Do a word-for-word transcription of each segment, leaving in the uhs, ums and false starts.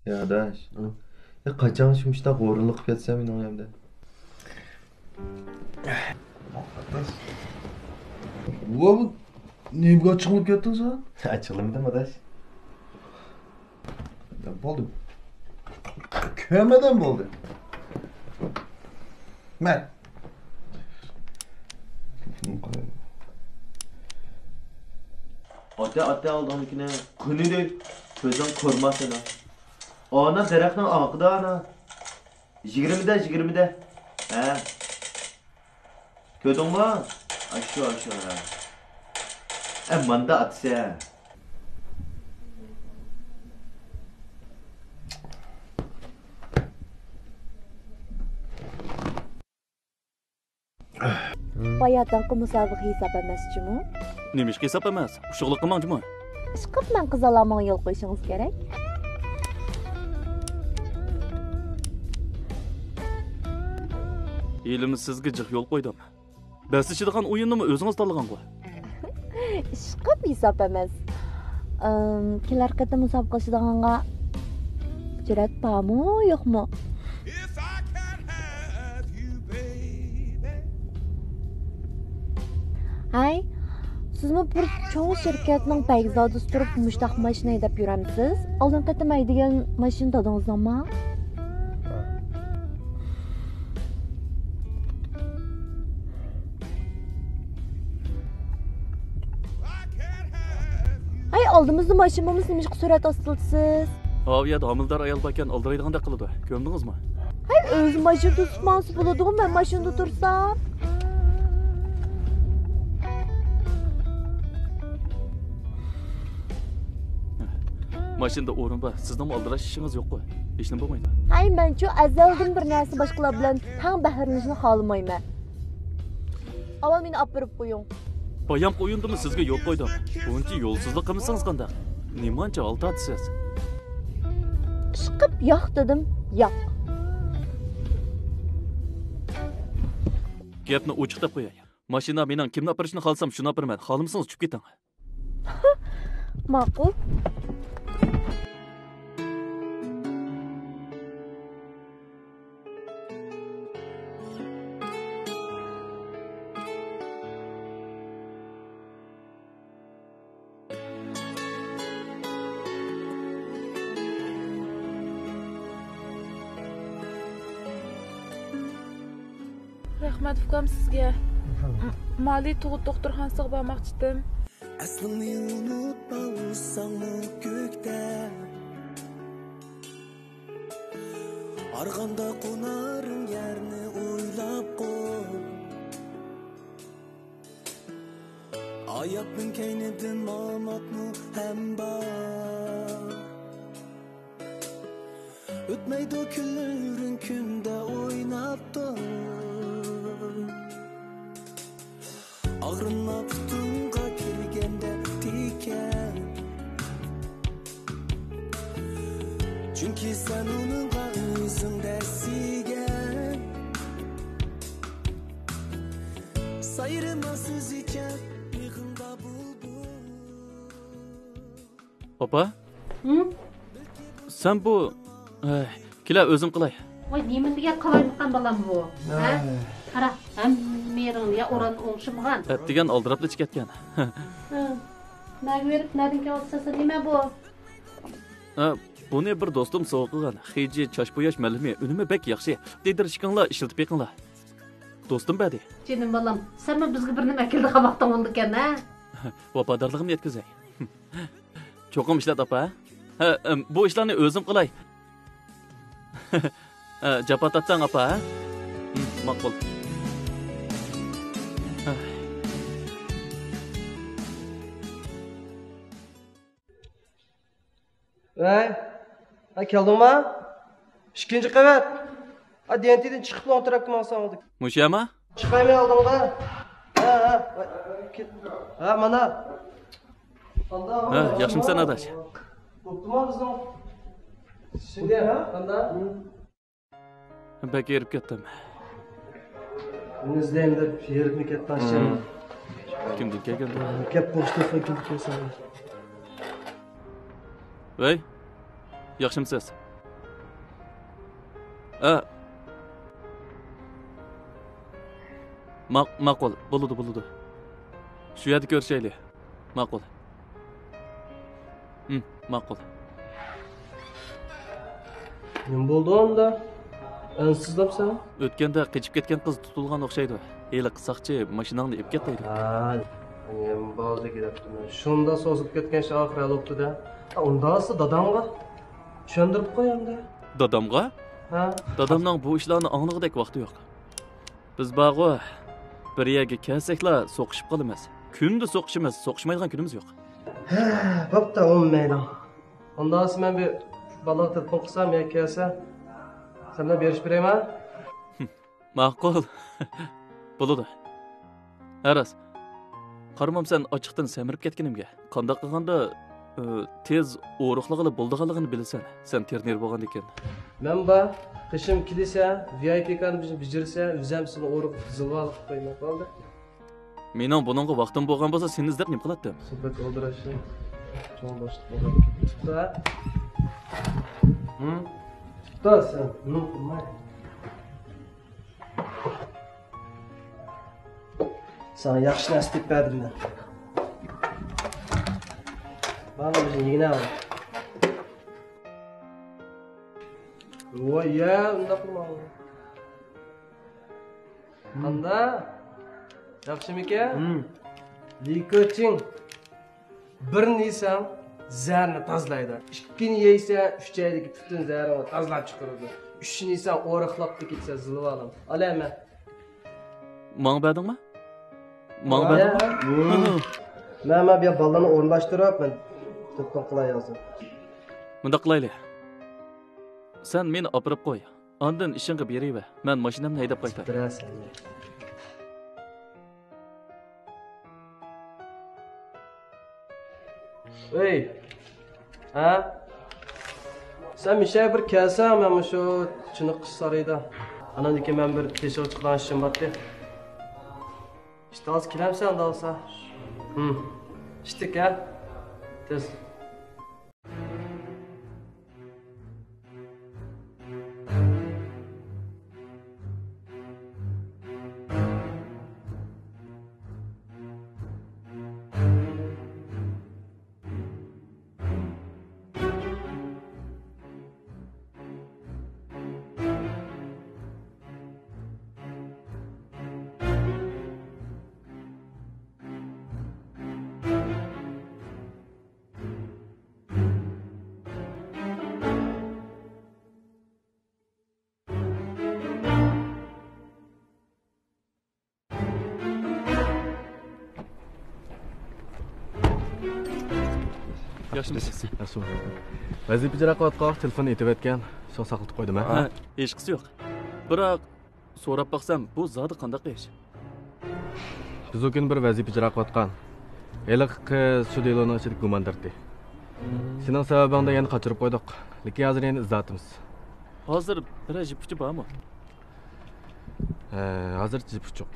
يا ئاداش. ھە؟ يا قاچانغىچە مۇشۇنداق ھۇرۇنلۇق قىلىپ ياتىسەن مېنىڭ ئۆيۈمدە؟ ۋا، بۇ نېمىگە ئاچچىقلىنىپ كەتتىڭ سەن؟ ئاچچىقلىنمىدىم ئاداش. بولدى. كۆرمىدىم بولدى. مەن. ئاتا، ئاتا ئالدىڭدىكىنى قېنى دەي، كۆزۈڭ كۆرمەسەن. ئانا دەرەخنىڭ ئارقىدا ئانا. يىگىرمىدە، يىگىرمىدە. ھە. كۆردۈڭمۇ؟ ئاشۇ، ئاشۇ، ھە. ئە، ماندا ئاتىسى. باياتىنقى مۇسابىقە ھېساب ئەمەس جۇمۇ؟ نېمىشقا ھېساب ئەمەس؟ ئۇششۇقلۇق قىلماڭ جۇمۇ. ئىشقىلىپ مەن قىز ئالالمىغان يول قويۇشىڭىز كېرەك. ھېلىمۇ سىزگە جىق يول قويدۇم. بەسلىشىدىغان ئويۇننىمۇ ئۆزىڭىز تاللىغانغۇ؟ ئىشقىلىپ ھېساب ئەمەس. ئىم، كېلەر قېتىم مۇسابىقىلىشىدىغانغا جۈرئەت بارمۇ، يوقمۇ؟ ھەي، سىزمۇ بىر چوڭ شىركەتنىڭ بەگزادىسى تۇرۇپ مۇشتاق ماشىنا ھەيدەپ يۈرەمسىز؟ ئالدىنقى قېتىم ھەيدىگەن ماشىنا دادىڭىزنىڭما؟ ھەي، ئالدىمىزدا ماشىنا بولمىسا نېمىشقا سۈرئەت ئاستىلىتىسىز؟ ئاۋۇ يەردە ھامىلىدار ئايال باركەن، ئالدىرايدىغاندەك قىلىدۇ. كۆردىڭىزمۇ؟ ھەي، ئۆزى ماشىنا توسۇپ ماڭسا بولىدىغۇ، مەن ماشىنىدا تۇرسام. ماشىنىدا ئورۇن بار، سىزنىڭمۇ ئالدىراش ئىشىڭىز يوققۇ؟ ھېچنېمە بولمايدۇ. ھەي، مەنچۇ ئەزەلدىن بىر نەرسە باشقىلار بىلەن تەڭ بەھرىلىنىشنى خالىمايمەن. ئاۋۋال مېنى ئاپىرىپ قويۇڭ. بايامقى ئويۇندىمۇ سىزگە يول قويدۇم. بۇنچە يولسىزلىق قىلمىسىڭىز قانداق؟ نېمانچە ھال تارتىسىز؟ ئىشقىپ ياق دېدىم، ياق. گەپنى ئوچۇق دەپ قوياي. ماشىنا مېنىڭ، كىمنى ئاپىرىشنى خالىسام شۇنى ئاپىرىمەن. خالىمىسىڭىز چۈشۈپ كېتىڭ. ماقۇل. رەھمەت ئۇكام سىزگە. م-، مالىي تۇغۇت دوختۇرخانىسىغا بارماقچىدىم. ئەسلىڭنى ئۇنتۇپ ئالساڭمۇ كۆكتە، ئارغامدا قونار يەرنى ئويلاپ قوي. ھاياتنىڭ كەينىدىن ماماتمۇ ھەم بار. ئۆتمەيدۇ كۈنلىرىڭ كۈندە ئويناپ تۇر. ئاغرىنما پۇتۇڭغا كىرگەندە تىكەن. چۈنكى سەن ئۇنىڭغا ئۆزۈڭ دەسسىگەن. سايرىما سۆزىچە بېغىڭدا بۇلبۇل. ئاپا؟ ھىم؟ سەن بۇ، ئەي، كېلە ئۆزۈم قىلاي. ۋاي، نېمە دېگەن قالايمىقان بالام بۇ؟ ھە؟ ئەي. قارا، ھەممە يېرىڭنى يا ئوران ئوڭشىمىغان. ئەتىگەن ئالدىراپلا چىقىپ كەتكەن. ھە. نەگە بېرىپ، نەدىن كېلىۋاتىسەن سەن؟ نېمە بۇ؟ ھە، بۇنى بىر دوستۇم سوۋغا قىلغان. خېجى چاچ بوياش مەلھىمى، ئۈنۈمى بەك ياخشى. دېدىرىشىكىڭلار ئىشلىتىپ بېقىڭلار. دوستۇم بەردى. جېنىم بالام، سەنمۇ بىزگە بىر نېمە ئەكىلدى قاۋاقتىڭ بولىدىكەن، ھە؟ ۋاپادارلىقىمنى يەتكۈزەي. چوقۇم ئىشلەت، ئاپا. ھە، ئەم، بۇ ئىشلارنى ئۆزۈم قىلاي. ھە، جاپا تارتساڭ، ئاپا، ھە؟ ھىم، ماقۇل. ھە. ۋەي، ھە، كەلدىڭما؟ ئىككىنچى قەۋەت. ھە، دىيەنتىدىن چىقىپ لوڭ تىراككە ماڭساڭ ئالدى. مۇشۇ يەرما؟ چىقايمەن ئالدىڭدا. ھە، ھە، ۋەي، كېت. ھە، مانا. ھە، ياخشىمۇسەن، ئاداش؟ بوپتۇما بىزنىڭ؟ شۇنداق، ھە؟ قانداق؟ بەك ھېرىپ كەتتىم. مېنى ئىزدەيمەن دەپ ھېرىپمۇ كەتتىڭ، ئىشەن. كىمدىن كەلگەندۇ؟ گەپ قوشتۇرۇپ كىمدىن كەلسەڭ. ۋەي، ياخشىمۇسىز؟ ئە. ماق-، ماقۇل، بولىدۇ، بولىدۇ. شۇ يەردە كۆرۈشەيلى. ماقۇل. ھىم، ماقۇل. نېمە بولدى ئۇندا؟ ئەنسىزلەپسەن؟ ئۆتكەندە قېچىپ كەتكەن قىز تۇتۇلغان ئوخشايدۇ. ھېلىقى ساقچى ماشىناڭنى ئېلىپ كەتتى دەيدۇ. ھا، نېمە بولدى دەپتىمەن. شۇنداق سوزۇپ كەتكەن ئىش ئاخىرى ھەل بوپتۇ-دە. ئۇنداق بولسا داداڭغا چۈشەندۈرۈپ قوي ئەمدى. دادامغا؟ ھە. دادامنىڭ بۇ ئىشلارنى ئاڭلىغۇدەك ۋاقتى يوق. بىز بارغۇ، بىر يەرگە كەلسەكلا سوقۇشۇپ قالىمىز. كۈندە سوقۇشىمىز، سوقۇشمايدىغان كۈنىمىز يوق. ھە، بوپتۇ، ئۇ مەيلى. ئۇنداق بولسا مەن بىر بالىغا تېلېفون قىلسام ياكى كەلسە، سەن بىلەن بېرىشىپ بېرەيمەن؟ ماقۇل. بولىدۇ. ھە، راست. قارىمامسەن ئاچچىقتىن سەمرىپ كەتكىنىمگە. قانداق قىلغاندا، ئى، تېز ئورۇقلىغىلى بولىدىغانلىقىنى بىلىسەن، سەن ترېنېر بولغاندىكىن. مەن بار، قېشىم كېلىسە، ۋىئايپى كارنى بېجىرسە، ئۆزۈم سېنى ئورۇق زىلۋالىق قىلىپ قويىمەن، بولدى. مېنىڭ بۇنىڭغا ۋاقتىم بولغان بولسا، سېنى ئىزدەپ نېمە قىلاتتىم؟ سۇبەت ئولتۇراشتىن چوڭ باشلىق بولغان. تۇتتا. ھىم؟ تۇتتا سەن. نېمە قىلماي. ساڭا ياخشى نەرسە تېپىپ بەردىم مەن. ماڭا بىزنى يېگىنە ئال. ۋاي، يە، ئۇنداق قىلما. قانداق؟ ياخشىمىكەن؟ ھىم. لىكۆچىڭ. بىرنى يېسەڭ، زەھەرنى تازىلايدۇ. ئىككىنى يەيسەن، ئۈچەيدىكى پۈتۈن زەھىرىڭنى تازىلاپ چىقىرىدۇ. ئۈچىنى يېسەڭ، ئورۇقلاپلا كېتىسەن، زىلۋالام. ئال ھەممە. ماڭا بەردىڭمۇ؟ ماڭا ۋاي. بەردىڭمۇ؟ مەن، مەن بۇ يەر بالىلارنى ئورۇنلاشتۇرۇپ، مەن تېلېفون قىلاي ھازىر. مۇنداق قىلايلى. سەن مېنى ئاپىرىپ قوي. ئاندىن ئىشىڭغا بېرىۋەر. مەن ماشىنامنى ھەيدەپ قايتاي. بىرەرسەن. ئۆي. ھە؟ سەن مىشەگە بىر كەلسەڭ، مەن مۇشۇ چېنىقىش سارىيىدا. ئاناندىن كېيىن مەن بىر تېشىغا چىقىدىغان ئىشىم بارتى. ئىشتە ھازىر كېلەمسەن، ئۇنداق بولسا؟ ھىم. ئىشتىك، ھە؟ تېز. ياخشىمۇ؟ ياخشى. ۋەزىپە ئىجرا قىلىۋاتقان تېلېفون ئېتىۋەتكەن، شۇڭا ساقلىتىپ قويدۇم، ھە؟ ھە، ھېچقىسى يوق. بىراق، سوراپ باقسام، بۇ زادى قانداق ئىش؟ بىز ئۇ كۈنى بىر ۋەزىپە ئىجرا قىلىۋاتقان. ھېلىقى قىز شۇ دېلونىڭ ئىچىدىكى گۇماندار ئىدى. سېنىڭ سەۋەبىڭدىن يەنە قاچۇرۇپ قويدۇق. لېكىن ھازىر يەنە ئىزدەۋاتىمىز. ھازىر بىرەر جىپ ئۇچى بارمۇ؟ ھە، ھازىرچە جىپ ئۇچۇق.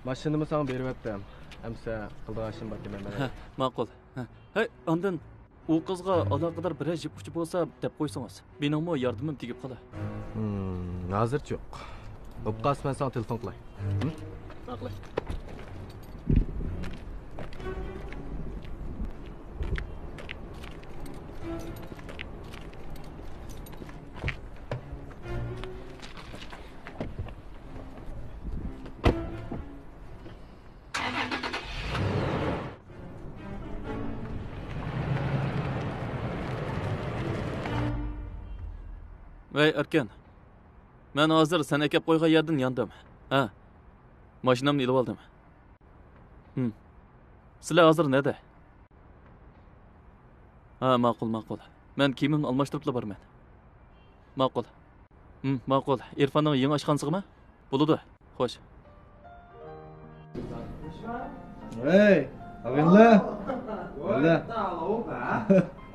ماشىنىمۇ ساڭا بېرىۋەتتىم. ئەمسە قىلىدىغان ئىشىم بار دېمەيمەن. ھە، ماقۇل. ھە. ھەي، ئاندىن ئۇ قىزغا ئالاقىدار بىرەر جىپ ئۇچى بولسا دەپ قويسىڭىز. مېنىڭمۇ ياردىمىم تېگىپ قالار. ھىم، ھازىرچە يوق. بولۇپ قالسا مەن ساڭا تېلېفون قىلاي. ھىم؟ ماقۇل. ۋەي، ئەركىن. مەن ھازىر سەن ئەكەپ قويغان يەردىن ياندىم. ھە. ماشىنامنى ئېلىۋالدىم. ھىم. سىلەر ھازىر نەدە؟ ھە، ماقۇل، ماقۇل. مەن كىيىمىمنى ئالماشتۇرۇپلا بارىمەن. ماقۇل. ھىم، ماقۇل. ئېرفاننىڭ يېڭى ئاشخانىسىغىمۇ؟ بولىدۇ. خوش. ھەي، ئاغىنىلەر. ئاغىنىلەر.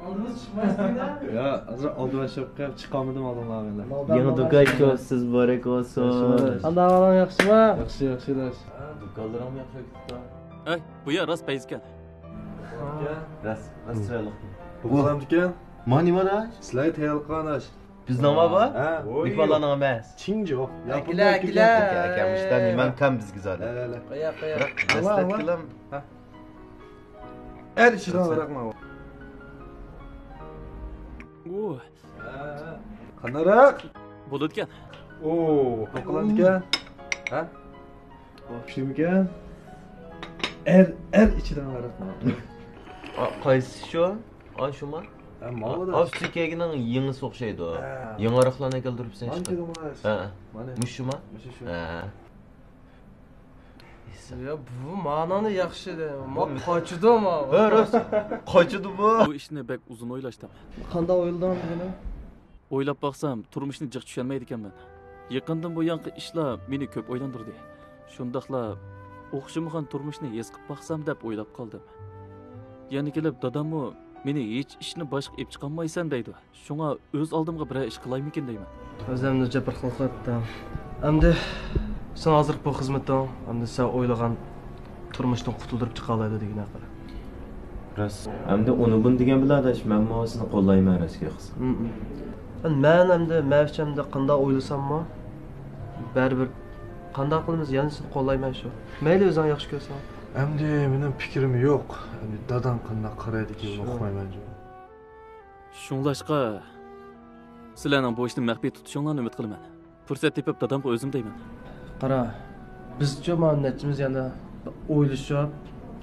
ئالدىمىز چىقمايسىز دېدى. يا، ھازىر ئالدىماش چىقىپ چىقالمىدىم ئالدىمغا ئاغىنىلەر. يېڭى دۇكان ئېچىۋاتىسىز، مۇبارەك بولسۇن. قانداق ئەھۋالىڭ، ياخشىمۇ؟ ياخشى، ياخشى داش. دۇكانلىرىڭمۇ ياخشى كېتىپتۇ. ئەي، بۇ يەر راست پەيزىكەن. راست، راست چىرايلىق. بۇ سالامدىكەن. ما نېمە داش؟ سىلەرگە تەييارلىق قىلغان ئاش. بىزنىڭ بار بۇ؟ ھە. مېھمانلارنىڭ ئەمەس. چىڭجو. ئەكىلە، ئەكىلە. ئەكە، ئەكە، مۇشۇ نېمەن تەم بىزگە زادى. لە، لە، لە. قويا، قويا. بىراق دەسلەپكىلا، ھە. ئەر ئىچىدىغان ھاراق ماۋۇ. ئۇ. قانداقراق؟ بولىدىكەن. ئو، توقلامدىكەن. ھە؟ كۈچلۈكمىكەن؟ ئەر، ئەر ئىچىدىغان ھاراق ماۋۇ. قايسى شۇ؟ ئا، شۇما؟ ھە، ماۋۇ. ئا، ئۈستىگە كىيگىنىڭ يېڭىسى ئوخشايدۇ. ھە. يېڭى ھاراقلارنى كەلتۈرۈپسەن ئىشقىلىپ. ھە. مۇشۇ شۇما؟ مۇشۇ شۇ. ھە. يا، بۇ مانانى ياخشى دە. ما قاچىدۇ ما. ھە، راست. قاچىدۇ بۇ. بۇ ئىشنى بەك ئۇزۇن ئويلاشتىم. قانداق ئويلىدىڭ دېگىنى؟ ئويلاپ باقسام، تۇرمۇشنى جىق چۈشەنمەيدىكەنمەن. يېقىندىن بۇيانقى ئىشلار مېنى كۆپ ئويلاندۇردى. شۇنداقلا ئوخشىمىغان تۇرمۇشنى ھېس قىلىپ باقسام دەپ ئويلاپ قالدىم. يەنە كېلىپ داداممۇ مېنى ھېچ ئىشنى باشقا ئېلىپ چىقالمايسەن دەيدۇ. شۇڭا ئۆز ئالدىمغا بىرەر ئىش قىلايمىكىن دەيمەن. ئۆزۈمنى جەبىر قىلىپ قويۇپتۇ. ئەمدى سېنىڭ ھازىرقى بۇ خىزمىتىڭ، ئەمدى سەن ئويلىغان تۇرمۇشتىن قۇتۇلدۇرۇپ چىقالايدۇ دېگىنە قارا. راست. ئەمدى ئۇنى بۇنى دېگەن بىلەن ئاداش، مەنمۇ سېنى قوللايمەن راست گەپ قىلسا. مەن ئەمدى مەن ئۈچۈن ئەمدى قانداق ئويلىساممۇ، بەرىبىر قانداق قىلىمىز، يەنە سېنى قوللايمەن شۇ. مەيلى ئۆزۈڭ ياخشى كۆرسەڭ. ئەمدى مېنىڭ پىكرىم يوق. ئەمدى داداڭ قانداق قارايدىكىن ئۇقمايمەن. شۇڭلاشقا، سىلەرنىڭ بۇ ئىشنى مەخپىي تۇتۇشۇڭلارنى ئۈمىد قىلىمەن. پۇرسەت تېپىپ دادامغا ئۆزۈم دەيمەن. قارا، بىزچۇ مانا نەچچىمىز يەنە ئويلىشىپ،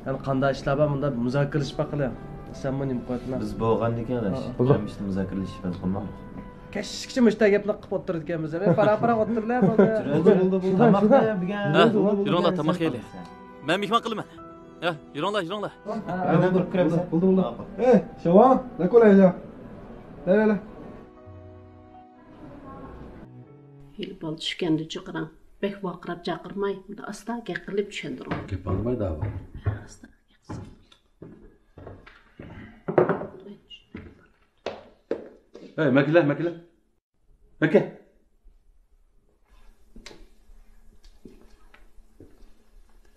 يەنە قانداق ئىشلار بار مۇنداق مۇزاكىرىلىشىپ باقىلى. سەنمۇ نېمە قىلىۋاتىسەن؟ بىز بولغاندىكىن ئاداش، ھەممە ئىشنى مۇزاكىرىلىشىپ ھەل قىلماقلىق. كەچكىچە مۇشۇنداق گەپنى قىلىپ ئولتۇرىدىكەنمىز. ھەي، پاراڭ-پاراڭ ئولتۇرىلە، بولدى. بولدى، بولدى، بولدى. تاماقنى يېگەن. ھە، يۈرۈڭلار، تاماق يەيلى. مەن مېھمان قىلىمەن. ھە، يۈرۈڭلار، يۈرۈڭلار. بولدى، بولدى. ئەي، شاۋا، نە كولە يا. لە، لە، لە. ھېلى بالا چۈشكەندىچۇ قاراڭ. بەك ۋارقىراپ چاقىرماي، ئاستا گەپ قىلىپ چۈشەندۈرۈڭ. گەپ ئاڭلىمايدۇ ئاۋۇ. ئاستا. ھەي، مەكىلە، مەكىلە. ئاكا.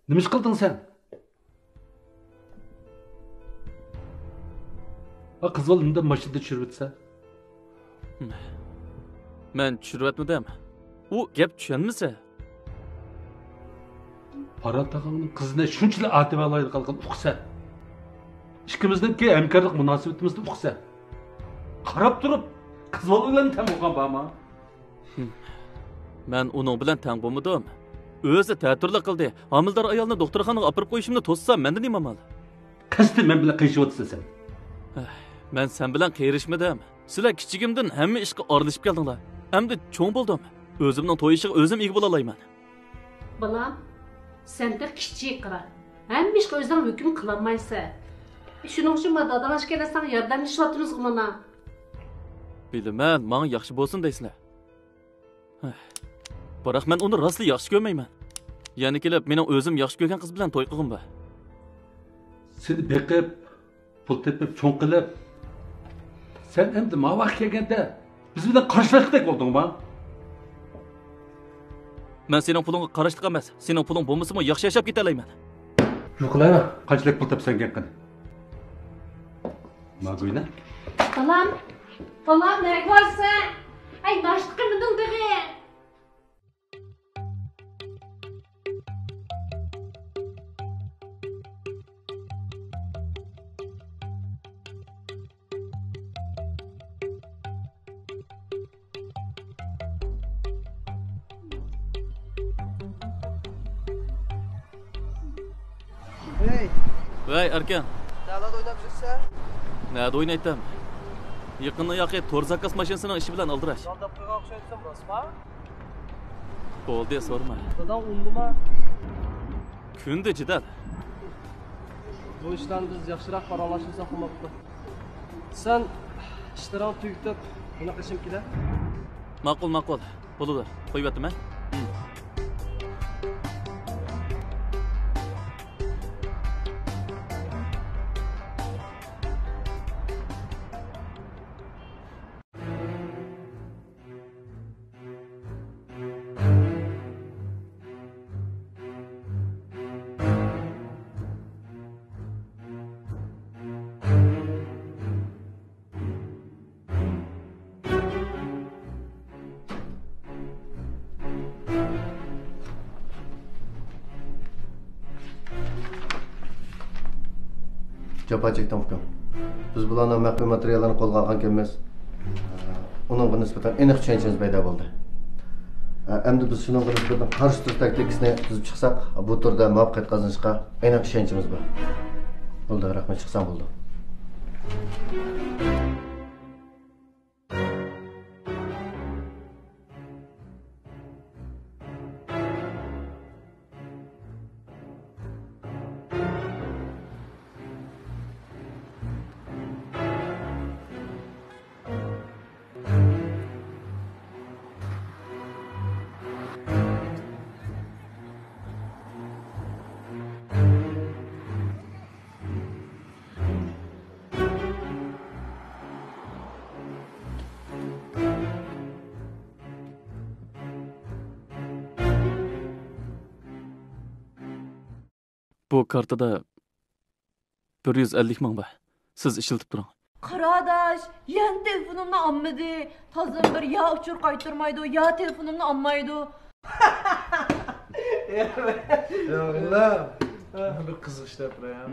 نېمە ئىش قىلدىڭ سەن؟ ھە، قىز بالا ئۈندەپ ماشىنىدا چۈشۈرۈۋەتسە. مەن چۈشۈرۈۋەتمىدىم. ئۇ گەپ چۈشەنمىسە. پارات تاغاڭنىڭ قىزىنى شۇنچىلىك ئاتىۋالايدىغانلىقىنى ئۇقىسەن. ئىككىمىزنىڭكى ھەمكارلىق مۇناسىۋىتىمىزنى ئۇقىسەن. قاراپ تۇرۇپ، قىز بالا بىلەن تەڭ بولغان بارمۇ؟ مەن ئۇنىڭ بىلەن تەڭ بولمىدىم. ئۆزى تەتۈرلۈك قىلدى. ھامىلىدار ئايالنى دوختۇرخانىغا ئاپىرىپ قويۇشۇمنى توسسا، مەندىن نېمە ئامال؟ قەستەن مەن بىلەن قېرىشىۋاتىسەن سەن. مەن سەن بىلەن قېرىشمىدىم. سىلەر كىچىكىمدىن ھەممە ئىشقا ئارىلىشىپ كەلدىڭلار. ئەمدى چوڭ بولدۇم. ئۆزۈمنىڭ توي ئىشىغا ئۆزۈم ئىگە بولالايمەن. بالام، سەن تېخى كىچىك قارا. ھەممە ئىشقا ئۆزۈڭ ھۆكۈم قىلالمايسەن. شۇنىڭ ئۈچۈن مانا داداڭ ئىككىيلەن ساڭا ياردەملىشىۋاتىمىزغۇ مانا. بىلىمەن، ماڭا ياخشى بولسۇن دەيسىلەر. بىراق مەن ئۇنى راستلا ياخشى كۆرمەيمەن. يەنە كېلىپ مېنىڭ ئۆزۈم ياخشى كۆرگەن قىز بىلەن توي قىلغۇم بار. سېنى بېقىپ، پۇل تېپىپ چوڭ قىلىپ، سەن ئەمدى ماۋاققا كەلگەندە بىز بىلەن قارشىلاشقۇدەك بولدۇڭما؟ مەن سېنىڭ پۇلۇڭغا قاراشلىق ئەمەس. سېنىڭ پۇلۇڭ بولمىسىمۇ ياخشى ياشاپ كېتەلەيمەن. يوقلايۋەر، قانچىلىك پۇل تاپسەن گەپ قىل. ماگۇينا. بالام، بالام، نەگە بارىسەن؟ ئەي، ناشتا قىلمىدىڭ تېخى. ھەي! ۋەي، ئەركەن! نەدە ئويناپ يۈرسەن؟ نەدە ئوينايتتىم؟ يېقىندا ياقى تور زاكاز ماشىنىسىنىڭ ئىشى بىلەن ئالدىراش. ئالداپ قويغان ئوخشايسەن، راستما؟ بولدى، سورىما. داداڭ ئۇندىما؟ كۈندە جېدەل. بۇ ئىشلارنى بىز ياخشىراق پاراڭلاشمىساق بولماپتۇ. سەن ئىشلىرىڭنى تۈگىتىپ، مېنى قېشىمغا كېلە. ماقۇل، ماقۇل. بولىدۇ. قويۇۋەتتىم، ھە؟ جاپا چەكتىڭ، ئۇكام. بىز بۇلارنىڭ مەخپىي ماتېرىياللىرىنى قولغا ئالغانىكەنمىز. ئۇنىڭغا نىسبەتەن ئەنىق چۈشەنچىمىز پەيدا بولدى. ئەمدى بىز شۇنىڭغا نىسبەتەن قارشى تۇرۇش تاكتىكىسىنى تۈزۈپ چىقساق، بۇ تۈردە مۇۋەپپەقىيەت قازىنىشقا ئەنىق ئىشەنچىمىز بار. بولدى، رەھمەت، چىقساڭ بولدى. بۇ كارتىدا بىر يۈز ئەللىك مىڭ بار. سىز ئىشلىتىپ تۇرۇڭ. قارا ئاداش، يەنە تېلېفونۇمنى ئالمىدى. تازىدىن بىر يا ئۇچۇر قايتۇرمايدۇ، يا تېلېفونۇمنى ئالمايدۇ. يا ئاللا، بىر قىزىق ئىش دەپ بېرەي.